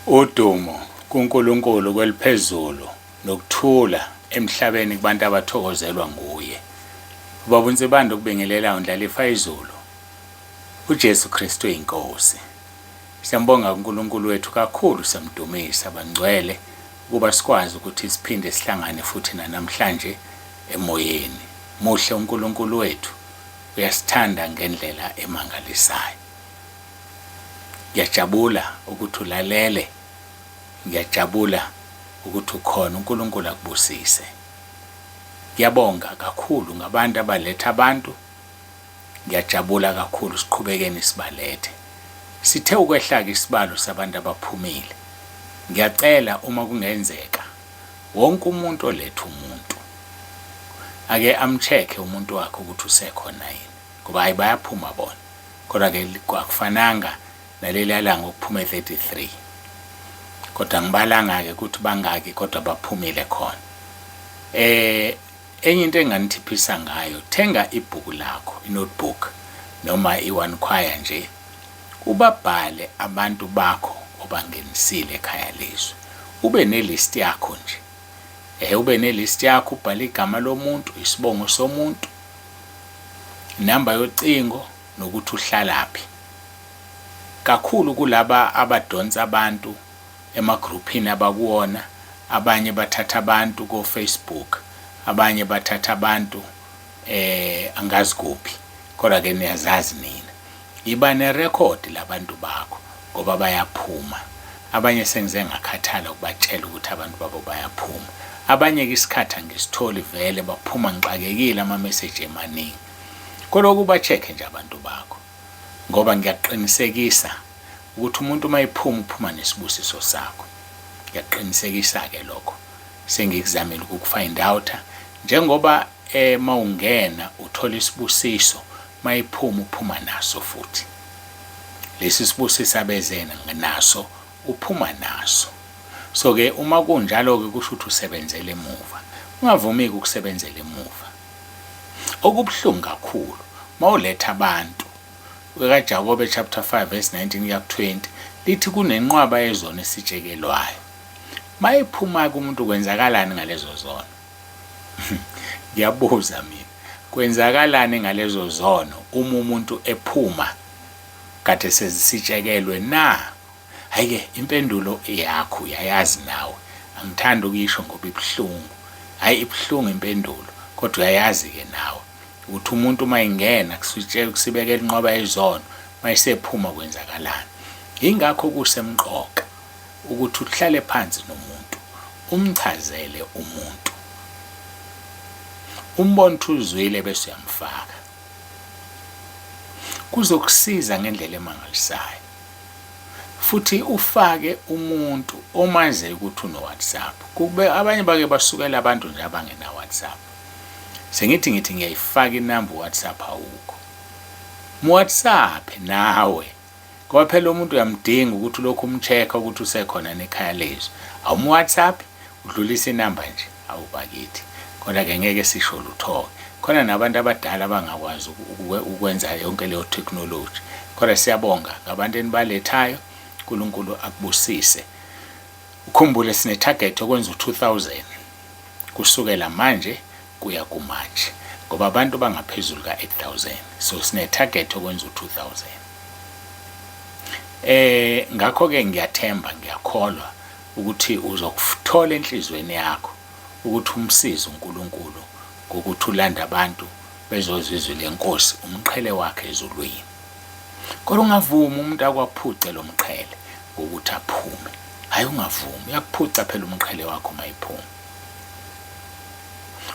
Udumo kuNkulunkulu kweliphezulu nokuthula emhlabeni kubantu abathokozelwa nguye. Ubaba uNsibande ukubingelela uNdlalifa izulu. UJesu Kristu inkosi. Siyambonga uNkulunkulu wethu kakhulu, siyamdumisa bangcwele ukuba sikwazi ukuthi siphinde sihlangane futhi nanamhlanje emoyeni. Muhle uNkulunkulu wethu, uyasithanda ngendlela emangalisayo. Ngiyajabula ukuthi ulalele, ngiyajabula ukuthi ukhona. uNkulunkulu akubusise. Ngiyabonga kakhulu ngabantu abaletha abantu. Ngiyajabula kakhulu, siqhubekeni sibalethe. Sithe ukwehla-ke isibalo sabantu abaphumile. Ngiyacela uma kungenzeka wonke umuntu oletha umuntu ake am-check-e umuntu wakhe ukuthi usekhona yini, ngoba hhayi bayaphuma bona. Kodwa-ke akufananga naleliya langa okuphume 33. Kodwa angibalanga-ke ukuthi bangaki kodwa baphumile khona. Enye into enganithiphisa ngayo, thenga ibhuku lakho, i-notebook noma i-one choir nje, ubabhale abantu bakho obangenisile ekhaya lezwi. Ube ne-list yakho nje. Ube ne-list yakho, ubhale igama lomuntu, isibongo somuntu, inamba yocingo nokuthi uhlalaphi. Kakhulu kulaba abadonsa abantu emagruphini abakuwona, abanye bathatha abantu ko-Facebook, abanye bathatha abantu angazi kuphi, kodwa ke niyazazi nina. Yiba nerekhodi labantu bakho ngoba bayaphuma. Abanye sengize ngakhathala ukubatshela ukuthi abantu babo bayaphuma. Abanye-ke isikhathi angisitholi vele baphuma ngixakekile ama-message emaningi. Kodwa uba-check-e nje abantu bakho ngoba ngiyakuqinisekisa ukuthi umuntu uma ephuma uphuma nesibusiso sakho. Ngiyakuqinisekisa-ke lokho, sengikuzamile ukuku-find out. Njengoba mawungena uthola isibusiso, mayiphuma uphuma naso futhi. Lesi sibusiso abeze naso uphuma naso. So-ke uma kunjalo-ke kusho ukuthi usebenzela emuva. Ungavumi-ke ukusebenzela emuva. Okubuhlungu kakhulu mawuletha abantu, ekaJakobe chapter 5 verse 19 kuya ku-20 lithi kunenqwaba yezono esitshekelwayo. Mayiphuma-ke umuntu kwenzakalani ngalezo zono? Ngiyabuza mina, kwenzakalani ngalezo zono uma umuntu ephuma kade sezisitshekelwe na? Hhayi-ke impendulo yakho uyayazi nawe, angithandi ukuyisho ngoba ibuhlungu. Hhayi ibuhlungu impendulo, kodwa uyayazi-ke nawe ukuthi umuntu uma engena kusibekela inqwaba yezono, uma esephuma kwenzakalani. Yingakho kusemqoka ukuthi uhlale phansi nomuntu, umchazele umuntu, umbone ukuthi uzwile bese uyamfaka. Kuzokusiza ngendlela emangalisayo. Futhi ufake umuntu omaziyo ukuthi uno-WhatsApp. Kube abanye bake basukela abantu nje abangena WhatsApp. Sengithi ngithi ngiyayifaka inamba uWhatsApp awukho. Mu-WhatsApp nawe. Ngoba phela umuntu uyamdinga ukuthi ulokhu um-check-a ukuthi usekhona nekhaya lezwi. Awumu-WhatsApp, udlulisa inamba nje. Awu bakithi. Kodwa-ke ngeke sisho lutho-ke. Khona nabantu abadala abangakwazi ukwenza yonke leyo technology. Kodwa siyabonga ngabantu enibalethayo. uNkulunkulu akubusise. Ukhumbule sine target yokwenza u-2000 kusukela manje kuya ku-March, ngoba abantu bangaphezulu ka-8000, so sine target yokwenza u-2000. Ngakho-ke ngiyathemba, ngiyakholwa ukuthi uzokuthola enhliziyweni yakho ukuthi umsize uNkulunkulu ngokuthi ulande abantu bezozwa izwi lenkosi, umqhele wakhe ezulwini. Kodwa ungavumi umuntu akwaphuce lo mqhele ngokuthi aphume. Hhayi ungavumi, uyakuphuca phela umqhele wakho uma ephuma.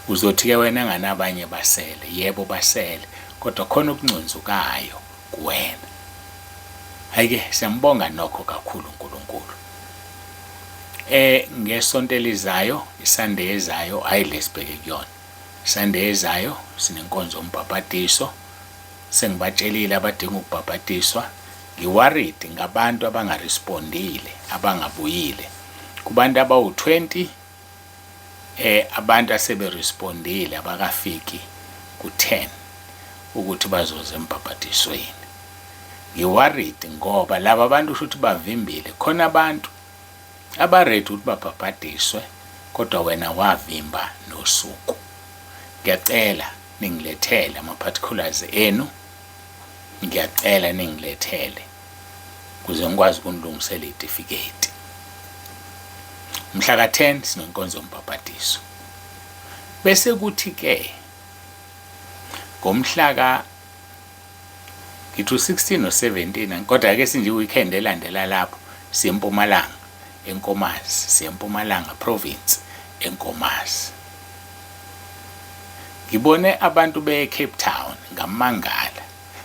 Uzothi-ke wena ngani abanye basele, yebo basele, kodwa khona okungcunzukayo kuwena. Hhayi-ke siyambonga nokho kakhulu uNkulunkulu. Ngesonto elizayo, iSunday ezayo, hhayi le sibheke kuyona. Sunday ezayo sinenkonzo yombhabhadiso. Sengibatshelile abadinga ukubhabhadiswa. Ngi-worried ngabantu abangarespondile, abangabuyile. Kubantu abawu-20 abantu aseberespondile abakafiki ku-10 ukuthi bazoza embhabhadisweni. Ngi-worried ngoba laba bantu kusho ukuthi bavimbile. Khona abantu Aba-ready ukuthi babhabhadiswe kodwa wena wavimba nosuku. Ngiyacela ningilethele ama-particulars enu, ngiyacela ningilethele ukuze ngikwazi ukunilungisela iy'tifiketi. Mhla ka-10 sinenkonzo yombhabhadiso. Bese kuthi-ke ngomhla ka ngithi u-16 no-17 kodwa ke sinje i-weekend elandela lapho siye eMpumalanga eNkomazi siye eMpumalanga province eNkomazi ngibone abantu beye Cape Town ngamangala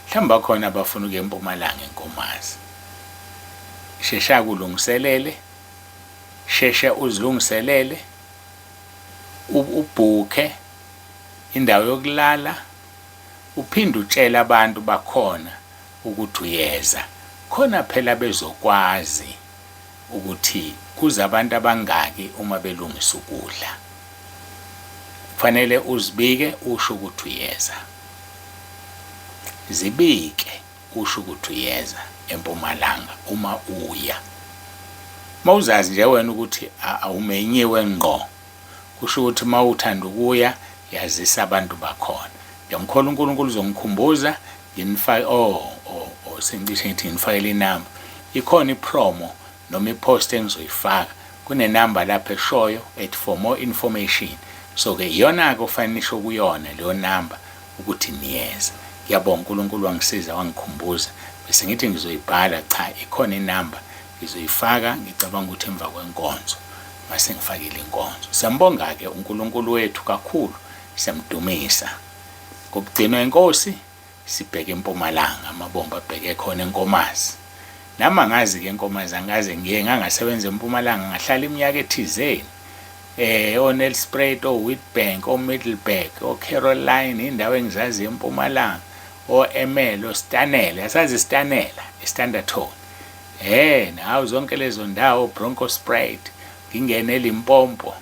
mhlawumbe bakhona abafuna ukuya eMpumalanga eNkomazi shesha kulungiselele sheshe uzilungiselele ubhukhe indawo yokulala uphinde utshele abantu bakhona ukuthi uyeza khona phela bezokwazi ukuthi kuza abantu abangaki uma belungisa ukudla. Kufanele uzibike usho ukuthi uyeza. Zibike usho ukuthi uyeza eMpumalanga uma uya. Mawuzazi nje wena ukuthi awumenyiwe ngqo Kusho ukuthi uma uthanda ukuya yazisa abantu bakhona. Ngiyamkholwa uNkulunkulu uzongikhumbuza nginifake oh oh oh sengicishe ngithi nginifakele inamba. Ikhona ipromo noma ipost engizoyifaka. Kunenamba lapha eshoyo ethi for more information. So ke iyona ke ofanele nisho kuyona leyo namba ukuthi niyeza. Ngiyabonga uNkulunkulu wangisiza wangikhumbuza. Bese ngithi ngizoyibhala cha ikhona inamba Ngizoyifaka ngicabanga ukuthi emva kwenkonzo mase ngifakile inkonzo. Siyambonga-ke uNkulunkulu wethu kakhulu, siyamdumisa. Ngokugcinwa inkosi sibheke empumalanga, amabombo abheke khona eNkomazi. Nami angazi-ke eNkomazi angikaze ngiye, ngangasebenza eMpumalanga ngahlala iminyaka ethizeni. Eh oNelspruit, oWitbank, oMiddelburg, oCaroline, indawo engizaziyo eMpumalanga, o-Emelo, oStanela, yasazi iStanela, iStanderton. He, nawu zonke lezo ndawo Bronkhorstspruit, ngingene eLimpopo,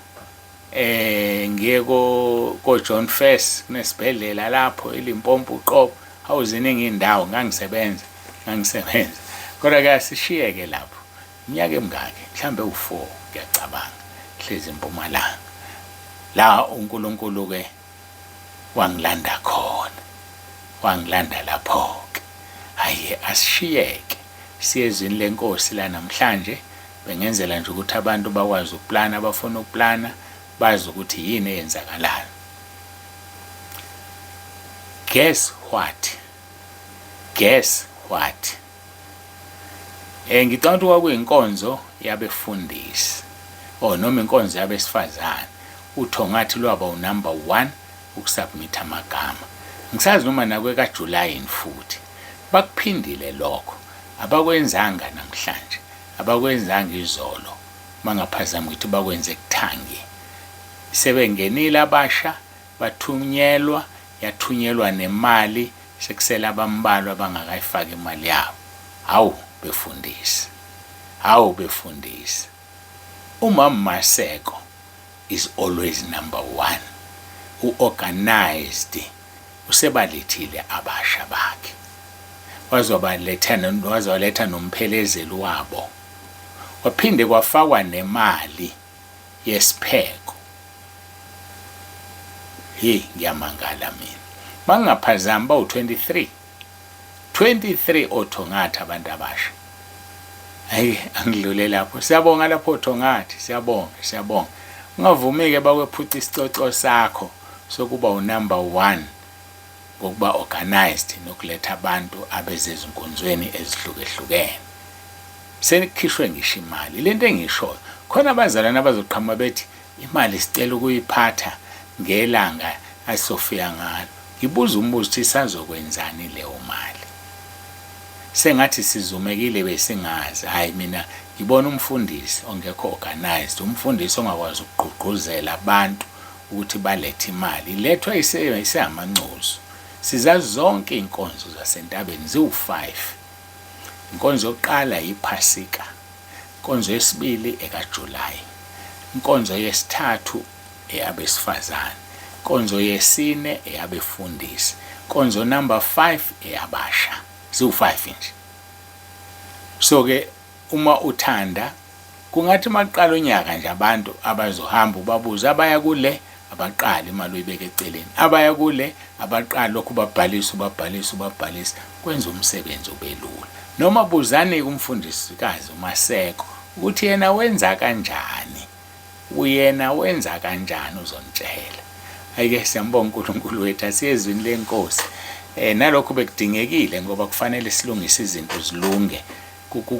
eh ngiye ko ko John First kunesibhedlela lapho eLimpopo uqobo. Hawu ziningi indawo ngangisebenza, ngangisebenza. Kodwa ke asishiyeke lapho. Iminyaka emingaki? Mhlambe u4 ngiyacabanga. Hlezi eMpumalanga. La uNkulunkulu ke wangilanda khona wangilanda lapho-ke hhayi asishiyeke siye ezwini lenkosi la namhlanje bengenzela nje ukuthi abantu bakwazi ukuplana abafuna ukuplana bazi ukuthi yini eyenzakalayo guess what guess what Eh ngicabanga ukuthi kwakuyinkonzo yabefundisi or noma inkonzo yabesifazane uThongathi lwaba unumber 1 ukusubmit amagama. Ngisazi noma nakwekaJulayini futhi. Bakuphindile lokho. Abakwenzanga namhlanje. Abakwenzanga izolo. Mangaphazami ngithi bakwenze kuthangi. Sebengenile abasha bathunyelwa yathunyelwa nemali sekusele abambalwa abangakayifaki imali yabo. Hawu befundisi. Hawu befundisi. Umama Maseko is always number one. U-organized usebalethile abasha bakhe. Waze waze waletha nomphelezeli wabo. Kwaphinde kwafakwa nemali yesipheko. Hey ngiyamangala mina. Mangingaphazami bawu-23. 23 oThongathi abantu abasha. Hayi angidlule lapho. Siyabonga lapho oThongathi, siyabonga, siyabonga. Ungavumi-ke bakwephuca isicoco sakho sokuba unumber 1 ngokuba organized nokuletha abantu abeze ezinkonzweni ezihlukehlukene. Sekukhishwe ngisho imali. Lento engishoyo, khona abazalwane abazoqhamuka bethi imali sicela ukuyiphatha ngelanga asizofika ngalo. Ngibuza umbuzo ukuthi isazokwenzani leyo mali? Sengathi sizumekile besingazi. Hhayi mina ngibona umfundisi ongekho organized, umfundisi ongakwazi ukugqugquzela abantu ukuthi balethe imali. Ilethwa iseyamancozu. Sizazi zonke iy'nkonzo zasentabeni ziwu-five. Inkonzo yokuqala yiPhasika, inkonzo yesibili ekaJulayi, inkonzo yesithathu eyabesifazane, inkonzo yesine eyabefundisi, inkonzo number 5 eyabasha. Ziwu-5 nje. So ke uma uthanda Kungathi uma kuqala unyaka nje abantu abazohamba ubabuze abaya kule abaqali imali uyibeke eceleni, abaya kule abaqali lokhu babhalisa ubabhalisa ubabhalisa kwenza umsebenzi ube lula. Noma buzani kumfundisikazi uMaseko ukuthi yena wenza kanjani. Uyena wenza kanjani uzonitshela. Ayike siyambonga uNkulunkulu wethu asiye ezwini lenkosi. Eh nalokho bekudingekile ngoba kufanele silungise izinto zilunge.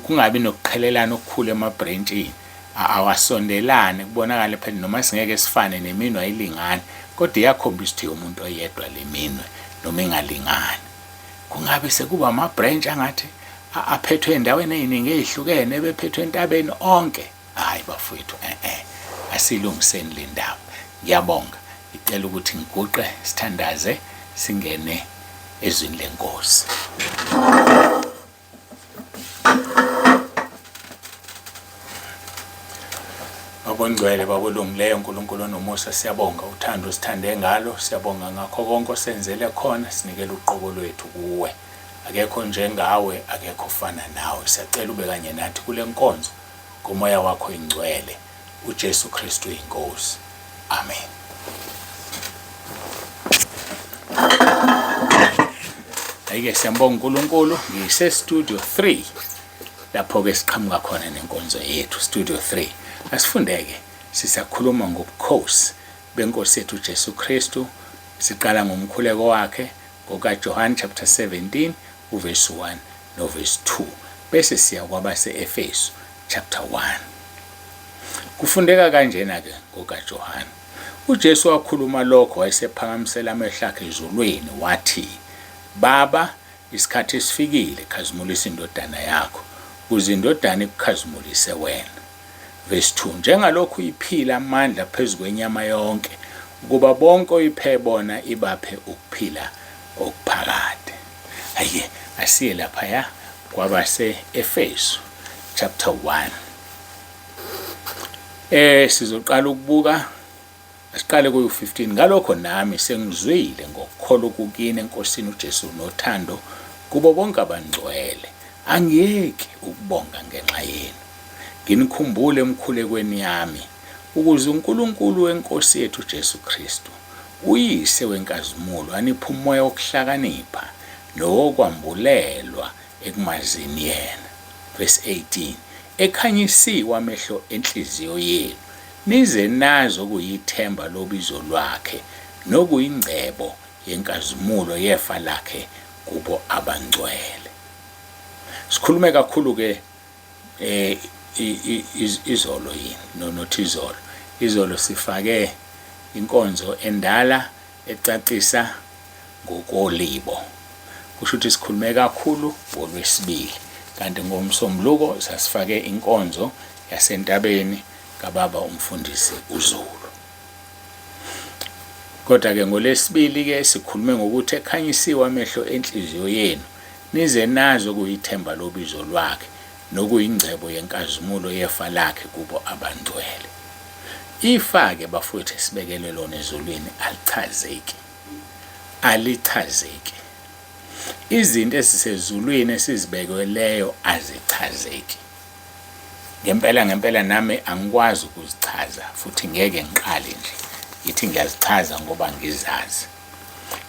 Kungabi nokuqhelelana okukhulu emabrentshini. Awasondelane kubonakale phela noma singeke sifane neminwe ayilingani kodwa iyakhombisa ukuthi yomuntu oyedwa le minwe noma ingalingani. Kungabe sekuba ama branch angathi aphethwe endaweni eziningi ezihlukene ebephethwe entabeni onke. Hayi bafowethu eh eh asilungiseni le ndaba. Ngiyabonga. Ngicela ukuthi ngiguqe sithandaze singene ezwini lenkosi. Baba ongcwele, Baba olungileyo, uNkulunkulu onomusa, siyabonga uthando osithande ngalo, siyabonga ngakho konke osenzele khona, sinikela uqobo lwethu kuwe. Akekho njengawe, akekho ofana nawe. Siyacela ube kanye nathi kule nkonzo. ngomoya wakho ingcwele uJesu Kristu inkosi amen Ayike siyambonga uNkulunkulu ngise studio 3 lapho ke siqhamuka khona nenkonzo yethu studio 3 asifundeke sisakhuluma ngobukhosi benkosi yethu uJesu Kristu siqala ngomkhuleko wakhe ngokaJohn chapter 17 uverse 1 novesi 2 bese siya kwabase-Efesu chapter 1. Kufundeka kanjena-ke ngokaJohane. UJesu wakhuluma lokho wayesephakamisela amehlo akhe ezulwini wathi, Baba, isikhathi sifikile, khazimulisa iNdodana yakho, ukuze iNdodana ikukhazimulise wena. Verse 2, Njengalokhu iphila amandla phezu kwenyama yonke, ukuba bonke oyiphe bona ibaphe ukuphila okuphakade. Aye, asiye laphaya kwabase-Efesu chapter 1. Eh sizoqala ukubuka asiqale kuyu-15 ngalokho nami sengizwile ngokukholwa kukini eNkosini uJesu nothando kubo bonke abangcwele angiyeki ukubonga ngenxa yenu nginikhumbule emkhulekweni yami ukuze uNkulunkulu wenkosi yethu uJesu Kristu uYise wenkazimulo aniphe umoya wokuhlakanipha nowokwambulelwa ekumazini yena. Verse 18, Ekhanyisiwe amehlo enhliziyo yenu, nize nazi okuyithemba lobizo lwakhe, nokuyingcebo yenkazimulo yefa lakhe kubo abangcwele. Sikhulume kakhulu-ke eh izolo yini no not izolo izolo sifake inkonzo endala ecacisa ngokolibo kusho ukuthi sikhulume kakhulu ngolwesibili kanti ngomsombuluko sasifake inkonzo yasentabeni kababa umfundisi uZulu kodwa-ke ngolwesibili-ke sikhulume ngokuthi ekhanyisiwe amehlo enhliziyo yenu Nize nazi okuyithemba lobizo lwakhe, nokuyingcebo yenkazimulo yefa lakhe kubo abangcwele. Ifa-ke, bafowethu, esibekelwe lona ezulwini alichazeki. Alichazeki. Izinto ezisezulwini esizibekweleyo azichazeki. Ngempela ngempela nami angikwazi ukuzichaza futhi ngeke ngiqale nje ngithi ngiyazichaza ngoba ngizazi.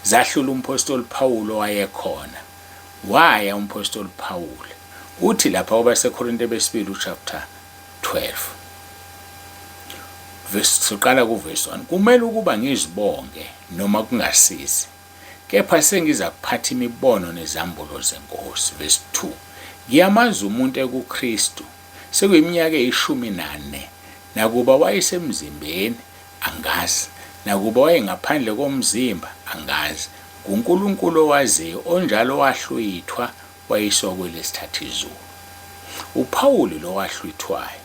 Zahlula umphostoli Pawulu owayekhona. Waya umphostoli Pawulu. Uthi lapha kwabaseKorinte besibili uchapter 12. Verse siqala kuverse 1. Kumele ukuba ngizibonge noma kungasizi. Kepha sengiza kuphatha imibono nezambulo zeNkosi. Verse 2. Ngiyamazi umuntu ekuKristu sekuyiminyaka eyishumi nane nakuba wayesemzimbeni Angazi. Nakuba wayengaphandle komzimba, angazi. NguNkulunkulu owaziyo, onjalo wahlwithwa wayiswa kwelesithathu izulu. UPawulu lo wahlwithwayo,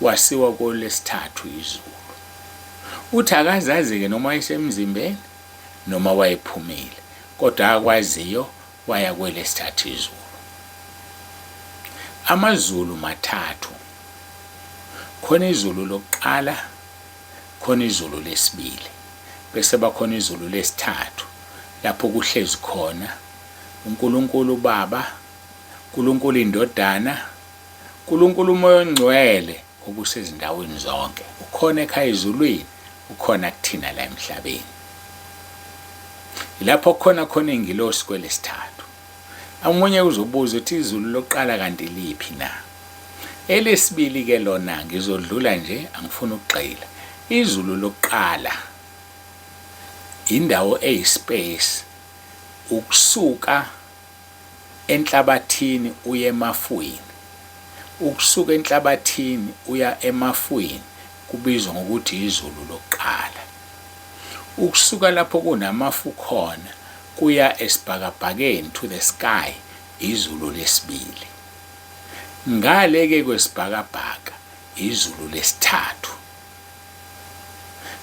wasiwa kwelesithathu izulu. Uthi akazazi-ke noma wayesemzimbeni noma wayephumile, kodwa akwaziyo waya kwelesithathu izulu. Amazulu mathathu. Khona izulu lokuqala, khona izulu lesibili, bese bakhona izulu lesithathu lapho kuhlezi khona uNkulunkulu uBaba, uNkulunkulu iNdodana, uNkulunkulu uMoya oNgcwele. obusezindaweni zonke. Ukhona ekhaya ezulwini, ukhona kuthina la emhlabeni. Yilapho kukhona khona ingilosi kwelesithathu. Omunye uzobuza ukuthi izulu lokuqala kanti liphi na? Elesibili ke lona ngizodlula nje angifuni ukugxila. Izulu lokuqala indawo eyispace ukusuka enhlabathini uye emafwini. Ukusuka enhlabathini uya emafwini kubizwa ngokuthi izulu lokuqala. Ukusuka lapho kunamafu khona kuya esibhakabhakeni, to the sky, izulu lesibili. Ngale-ke kwesibhakabhaka izulu lesithathu.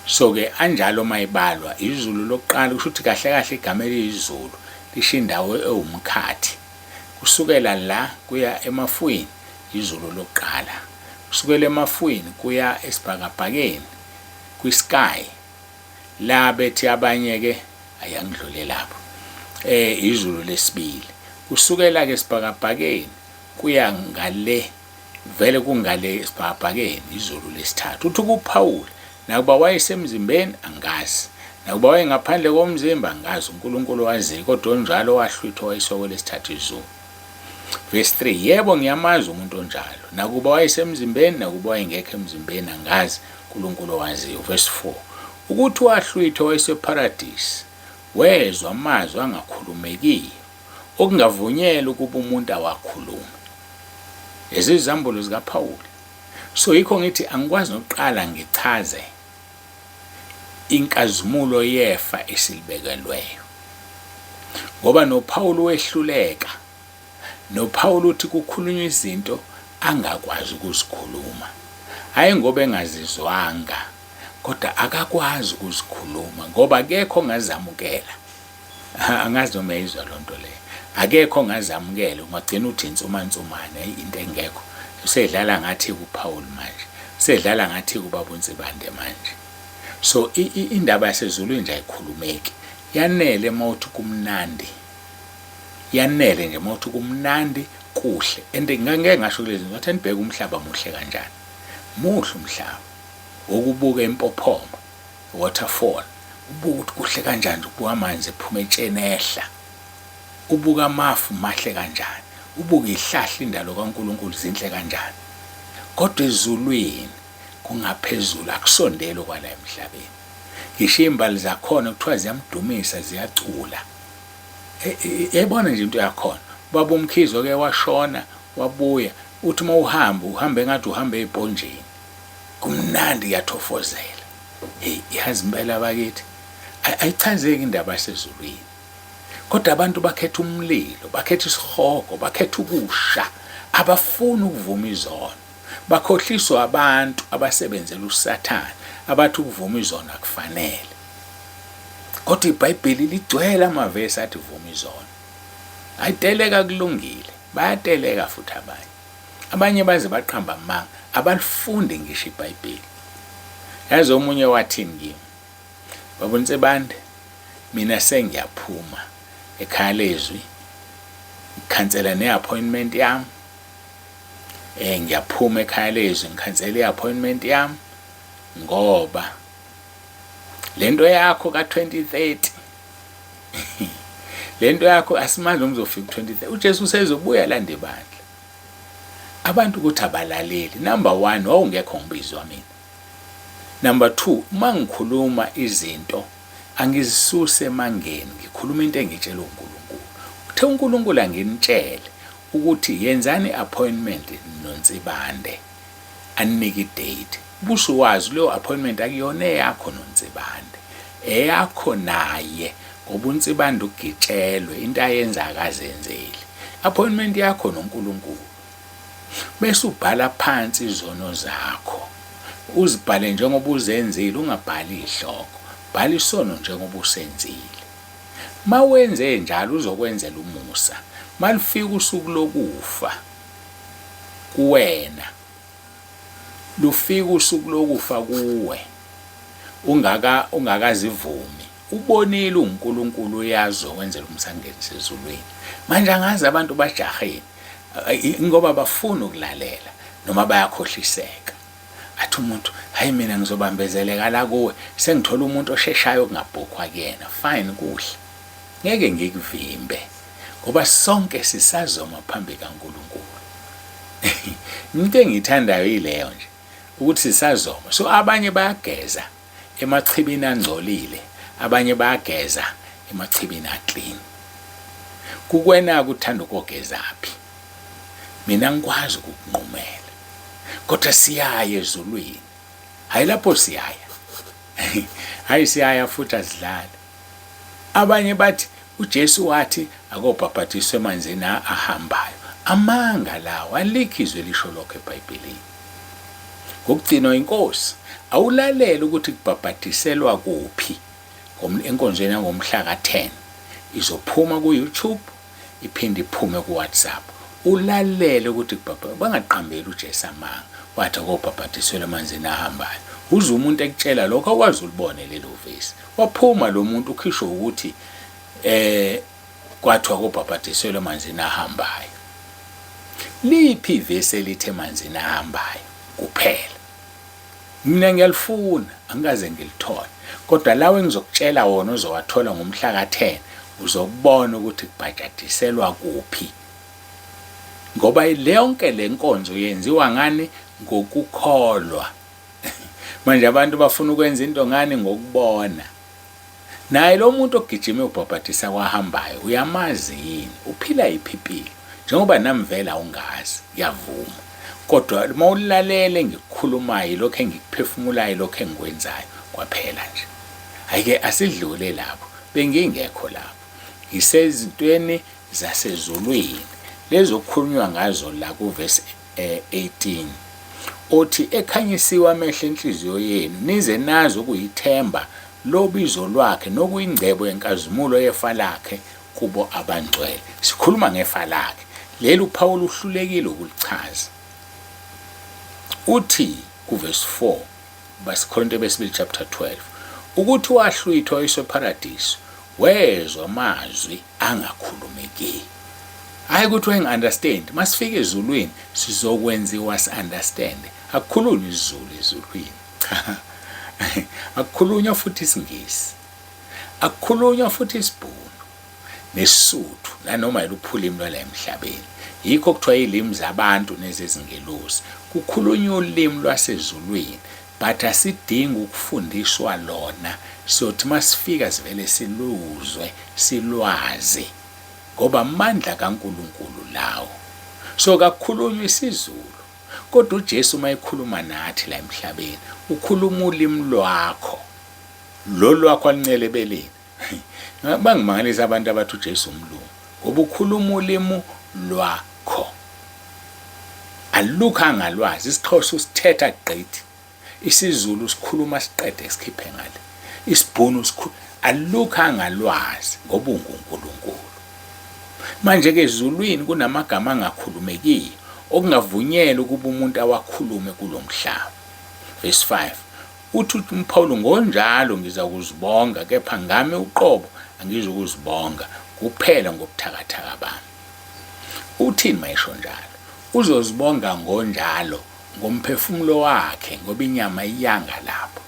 So-ke anjalo uma ibalwa, izulu lokuqala kusho ukuthi kahle kahle igama eliyizulu lisho indawo ewumkhathi. Kusukela la kuya emafwini izulu lokuqala. Kusukela emafwini kuya esibhakabhakeni kwi-sky la bethi abanye-ke ayangidlule lapho izulu lesibili. Kusukela-ke esibhakabhakeni kuya ngale vele kungale esibhakabhakeni izulu lesithathu. Uthi kuPhawuli, nakuba wayesemzimbeni angazi, nakuba wayengaphandle komzimba angazi, uNkulunkulu waziyo, kodwa onjalo wahlwithwa wayiswa kwelesithathu izulu. Verse 3, yebo ngiyamazi umuntu onjalo, nakuba wayesemzimbeni, nakuba wayengekho emzimbeni angazi, uNkulunkulu owaziyo. Verse 4, ukuthi wahlwithwa wayeseparadisi, wezwa amazwi angakhulumekiyo, okungavunyelwa ukuba umuntu awakhulume. Lezi izambulo zikaPhawuli. So yikho ngithi angikwazi nokuqala ngichaze inkazimulo yefa esilibekelweyo. Ngoba noPhawuli wehluleka. NoPhawuli uthi kukhulunywa izinto angakwazi ukuzikhuluma. Hhayi ngoba engazizwanga, kodwa akakwazi ukuzikhuluma ngoba akekho ongazamukela. Angazi noma uyayizwa loo nto leyo. Akekho ongazamukela, ungagcina uthi insumansumane, hhayi into engekho. Usedlala ngathi kuPaul manje. Usedlala ngathi kubaba uNsibande manje. So indaba yasezulwini nje ayikhulumeki. Yanele uma uthi kumnandi. Yanele nje uma uthi kumnandi kuhle. And ngeke ngasho kulezi zinto, ngathi anibheke umhlaba muhle kanjani. Muhle umhlaba. Wokubuka impophoma. Waterfall, ubuka ukuthi kuhle kanjani nje ubuka amanzi ephuma etsheni ehla, ubuka amafu mahle kanjani, ubuka ihlahla indalo kaNkulunkulu zinhle kanjani. Kodwa ezulwini kungaphezulu akusondeli okwala emhlabeni. Ngisho iy'mbali zakhona kuthiwa ziyamdumisa ziyacula. Yayibona nje into yakhona. Ubaba uMkhize oke washona wabuya uthi uma uhamba uhamba engathi uhamba ey'mponjeni. Kumnandi kuyathofozela. Hey yazi impela bakithi ayichazeki indaba yasezulwini. Kodwa abantu bakhetha umlilo, bakhetha isihogo, bakhetha ukusha. Abafuni ukuvuma izono. Bakhohliswa abantu abasebenzela uSathane abathi ukuvuma izono akufanele. Kodwa iBhayibheli ligcwele amavesi athi vuma izono. Ayiteleka kulungile, bayateleka futhi abanye. Abanye baze baqamba amanga, abalifundi ngisho iBhayibheli. Yazi omunye wathini kimi? Baba uNsibande, mina sengiyaphuma ekhaya lezwi, ngikhansela ne-appointment yami. Eh ngiyaphuma ekhaya lezwi, ngikhansela i-appointment yami ngoba lento yakho ka-2030 lento yakho asimazi noma uzofika u-2030 uJesu usezobuya landa ibandla. Abantu ukuthi abalaleli. Number 1 wawungekho ngibizwa mina. Number 2 uma ngikhuluma izinto angizisuse emangeni ngikhuluma into engitshelwe uNkulunkulu. Uthe uNkulunkulu anginitshele ukuthi yenzani appointment noNsibande aninike idate. Ubusuwazi leyo appointment akuyona eyakho noNsibande. Eyakho naye ngoba uNsibande ugitshelwe into ayenza akazenzeli. Appointment yakho noNkulunkulu. Bese ubhala phansi izono zakho. Uzibhale njengoba uzenzile ungabhali izihloko. Bhala isono njengoba usenzile. Mawenze njalo uzokwenzela umusa. Malufika usuku lokufa kuwena lufika usuku lokufa kuwe ungaka ungakazivumi ubonile uNkulunkulu uyazi okwenzela umsangenise ezulwini manje angazi abantu bajaheni ngoba bafuna ukulalela noma bayakhohliseka. Athi umuntu, hhayi mina ngizobambezeleka la kuwe, sengithola umuntu osheshayo okungabhukhwa kuyena. Fine, kuhle. Ngeke ngikuvimbe ngoba sonke sisazoma phambi kaNkulunkulu. Into engiyithandayo yileyo nje ukuthi sisazoma. So abanye bayageza emachibini angcolile, abanye bayageza emachibini aclean. Kukwena-ke uthanda ukogezaphi. Mina ngikwazi ukukunqumela. Kodwa siyaya ezulwini. Hayi lapho siyaya. Hayi siyaya futhi asidlali. Abanye bathi uJesu wathi akobhabhadiswe emanzini ahambayo. Amanga lawo, alikho izwi elisho lokho eBhayibhelini. Ngokugcinwa inkosi, awulalele ukuthi kubhabhadiselwa kuphi enkonzweni yangomhla ka-10. Izophuma ku-YouTube iphinde iphume ku-WhatsApp. Ulalele ukuthi bangaqambeli uJesu amanga, wathi akobhabhadiselwa emanzini ahambayo. Uze umuntu ekutshela lokho awukwazi ulibone lelo vesi. Waphuma lo muntu ukhishwe ukuthi eh kwathiwa kobhabhadiselwa emanzini ahambayo. Liphi ivesi elithi emanzini ahambayo kuphela? Mina ngiyalifuna, angikaze ngilithole. Kodwa lawo engizokutshela wona ozowathola ngomhla ka-10 uzobona ukuthi kubhajadiselwa kuphi. Ngoba yonke le nkonzo yenziwa ngani? Ngokukholwa. Manje abantu bafuna ukwenza into ngani? Ngokubona. Naye lo muntu ogijime ubhabhadisa kwahambayo uyamazi yini? Uphila yiphi impilo? Njengoba nami vele awungazi, ngiyavuma. Kodwa uma ulalele engikukhulumayo, lokho engikuphefumulayo, lokho engikwenzayo, kwaphela nje. Hhayi-ke asidlule lapho, bengingekho lapho. Ngisezintweni zasezulwini, lezi okukhulunywa ngazo la kuvesi 18 othi ekhanyisiwe amehlo enhliziyo yenu nize nazi okuyithemba lobizo lwakhe nokuyingcebo yenkazimulo yefa lakhe kubo abangcwele. Sikhuluma ngefa lakhe. Leli uPawulu uhlulekile ukulichaza. Uthi kuvesi 4 baseKorinte besibili chapter 12 ukuthi wahlwithwa isePharadisi wezwa amazwi angakhulumekiyo. Hhayi ukuthi wayenga-understand. Masifika ezulwini sizokwenziwa si-understand. Akukhulunywa isiZulu ezulwini. Cha. Akukhulunywa futhi isiNgisi. Akukhulunywa futhi isiBhunu nesiSuthu nanoma yiluphi ulimi lwala emhlabeni. Yikho kuthiwa izilimi zabantu nezezingelosi. Kukhulunywa ulimi lwasezulwini but asidingi ukufundiswa lona siyothi masifika sivele siluzwe silwazi ngoba amandla kaNkulunkulu lawo. So kakukhulunywa isiZulu kodwa uJesu uma ekhuluma nathi la emhlabeni ukhuluma ulimi lwakho lolu lwakho aluncele ebeleni. Bangimangalisa abantu abathi uJesu umlungu ngoba ukhuluma ulimu lwakho. Alukho angalwazi, isiXhosa usithetha gqithi, isiZulu usikhuluma siqede sikhiphe ngale, isiBhunu alukho angalwazi ngoba unguNkulunkulu. Manje-ke ezulwini kunamagama angakhulumekiyo okungavunyelwa ukuba umuntu awakhulume kulo mhlaba. Verse 5 Uthi uPawulu, Ngonjalo ngizakuzibonga, kepha ngami uqobo angizukuzibonga, kuphela ngobuthakathaka bami. Uthini mayesho njalo? Uzozibonga ngonjalo ngomphefumulo wakhe ngoba inyama iyanga lapho.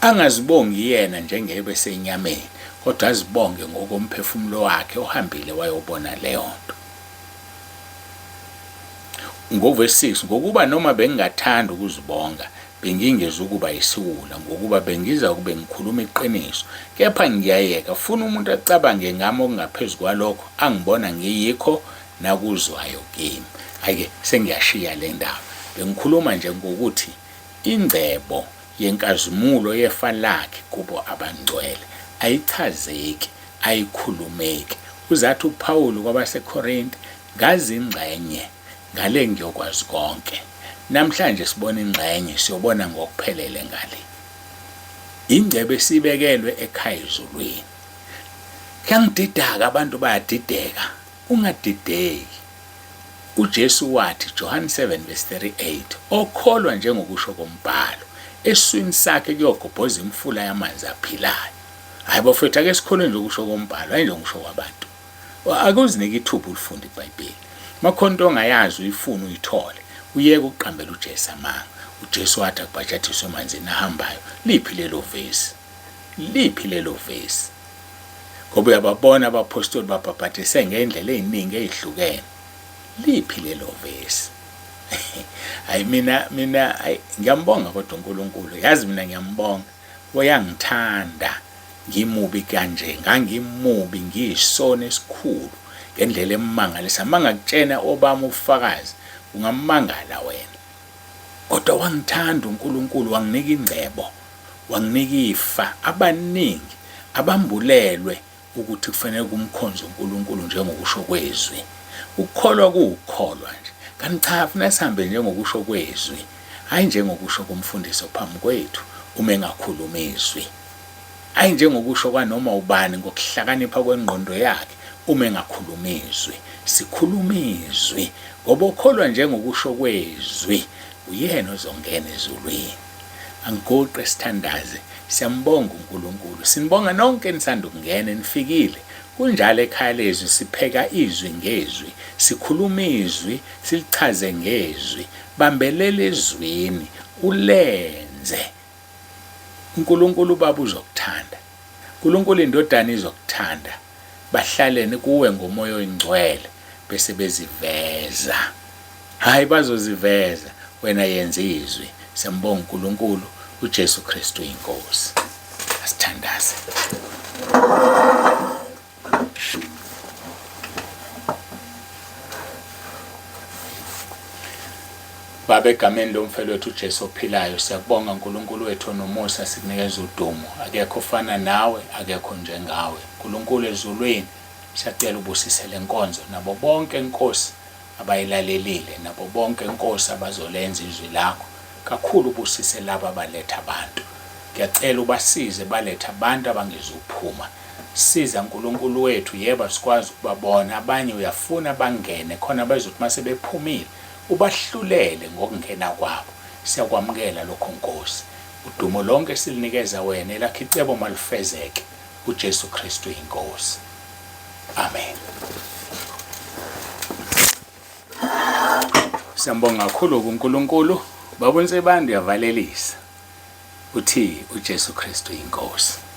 Angazibongi yena njengebe senyameni, kodwa azibonge ngokomphefumulo wakhe ohambile wayobona leyonto. Ngovesi 6, Ngokuba noma bengingathanda ukuzibonga, bengingezukuba yisiwula, ngokuba bengizakube ngikhuluma iqiniso. Kepha ngiyayeka, funa umuntu acabange ngami okungaphezu kwalokho angibona ngiyikho nakuzwayo kimi. Hhayi-ke, sengiyashiya le ndaba. Bengikhuluma nje ngokuthi ingcebo yenkazimulo yefa lakhe kubo abangcwele ayichazeki, ayikhulumeki. Uze athi uPawulu kwabaseKorinte, Ngazi ingxenye, ngale ngiyokwazi konke. Namhlanje sibona ingxenye, siyobona ngokuphelele ngale. Ingcebo esibekelwe ekhaya ezulwini. Kuyangidida-ke, abantu bayadideka. Ungadideki. UJesu wathi, Johane 7 verse 38, okholwa njengokusho kombhalo, esiswini sakhe kuyogobhoza imifula yamanzi aphilayo. Hhayi bafowethu, ake sikholwe nje ukusho kombhalo, hhayi nje ngokusho kwabantu. Ake uzinike ithuba ulifunde iBhayibheli. Uma kukhona into ongayazi uyifune uyithole. Uyeke ukuqambela uJesu amanga. UJesu wathi akubhajathiswe emanzini ahambayo. Liphi lelo vesi? Liphi lelo vesi? Ngoba uyababona abaphostoli babhabhadise ngendlela eziningi ezihlukene. Liphi lelo vesi? Hayi mina mina hayi ngiyambonga kodwa uNkulunkulu. Yazi mina ngiyambonga. Uyangithanda ngimubi kanje ngangimubi ngiyisoni esikhulu ngendlela emangalisa mangakutshena obami ubufakazi ungamangala wena kodwa wangithanda uNkulunkulu wanginika ingcebo wanginika ifa abaningi abambulelwe ukuthi kufanele kumkhonze uNkulunkulu njengokusho kwezwi ukukholwa kuwukholwa nje kanti cha funa sihambe njengokusho kwezwi hhayi njengokusho komfundisi ophambi kwethu uma engakhulumi izwi Hhayi njengokusho kwanoma ubani ngokuhlakanipha kwengqondo yakhe uma engakhulumi izwi. Sikhuluma izwi ngoba okholwa njengokusho kwezwi uyena ozongena ezulwini. Angiguqe sithandaze. Siyambonga uNkulunkulu. Sinibonga nonke enisanda ukungena enifikile. Kunjalo ekhaya lezwi sipheka izwi ngezwi. Sikhuluma izwi silichaze ngezwi. Bambelela ezwini ulenze. UNkulunkulu uBaba uzokuthanda. UNkulunkulu iNdodana izokuthanda. Bahlaleni kuwe ngoMoya oyiNgcwele bese beziveza. Hayi bazoziveza wena yenza izwi. Siyambonga uNkulunkulu uJesu Kristu inkosi. Asithandaze. Baba egameni lomfelo wethu uJesu ophilayo siyakubonga uNkulunkulu wethu onomusa sikunikeza udumo akekho ofana nawe akekho njengawe uNkulunkulu ezulwini siyacela ubusise lenkonzo nabo bonke Nkosi abayilalelile nabo bonke Nkosi abazolenza izwi lakho kakhulu ubusise laba abaletha abantu ngiyacela ubasize balethe abantu abangezuphuma Siza Nkulunkulu wethu yebo asikwazi ukubabona abanye uyafuna bangene khona bezothi mase bephumile ubahlulele ngokungena kwabo siyakwamukela lokho Nkosi udumo lonke silinikeza wena elakho icebo malifezeke uJesu Kristu iNkosi Amen Siyambonga kakhulu kuNkulunkulu baba uNsibande uyavalelisa uthi uJesu Kristu iNkosi.